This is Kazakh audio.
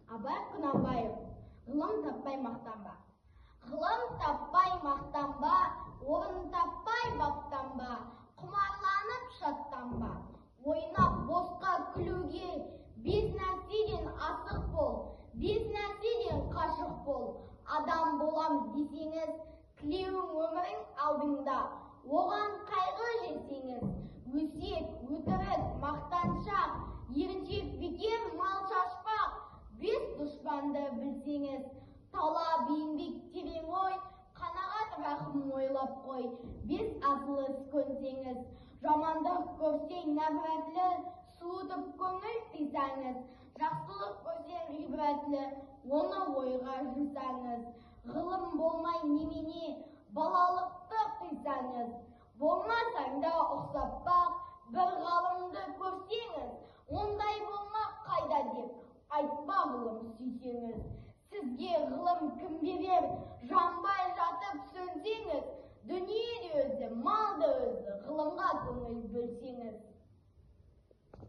Абай Құнанбаев. Ғылым таппай мақтанба. Ғылым таппай мақтанба, орын таппай баптанба, құмарланып шаттанба. Ойнап босқа күлуге бес нәрседен асық бол, бес нәрседен қашық бол. Адам болам десеңіз, тілеуің өмірің алдыңда, оған қайғы жесеңіз, өсек, өтірік, мақтаншақ, еріншек, бекер мал шашпақ, бес дұшпанды білсеңіз, талап, еңбек, терең ой, қанағат, рахым ойлап қой, бес асыл іс көнсеңіз, жамандық көрсең нәпірәтлі, суытып көңіл тыйсаңыз, жақсылық көрсең ғибратлы, оны ойға жусаңыз, ғылым болмай немене, балалықты қисаңыз, болмасаң да ұқсап бақ, бір ғалымды көрсеңіз, ондай болмақ қайда деп, айтпа ғылым сүйсеңіз. Сізге ғылым кім берер, жанбай жатып сөнсеңіз, дүние де өзі, мал да өзі, ғылымға көңіл бөлсеңіз.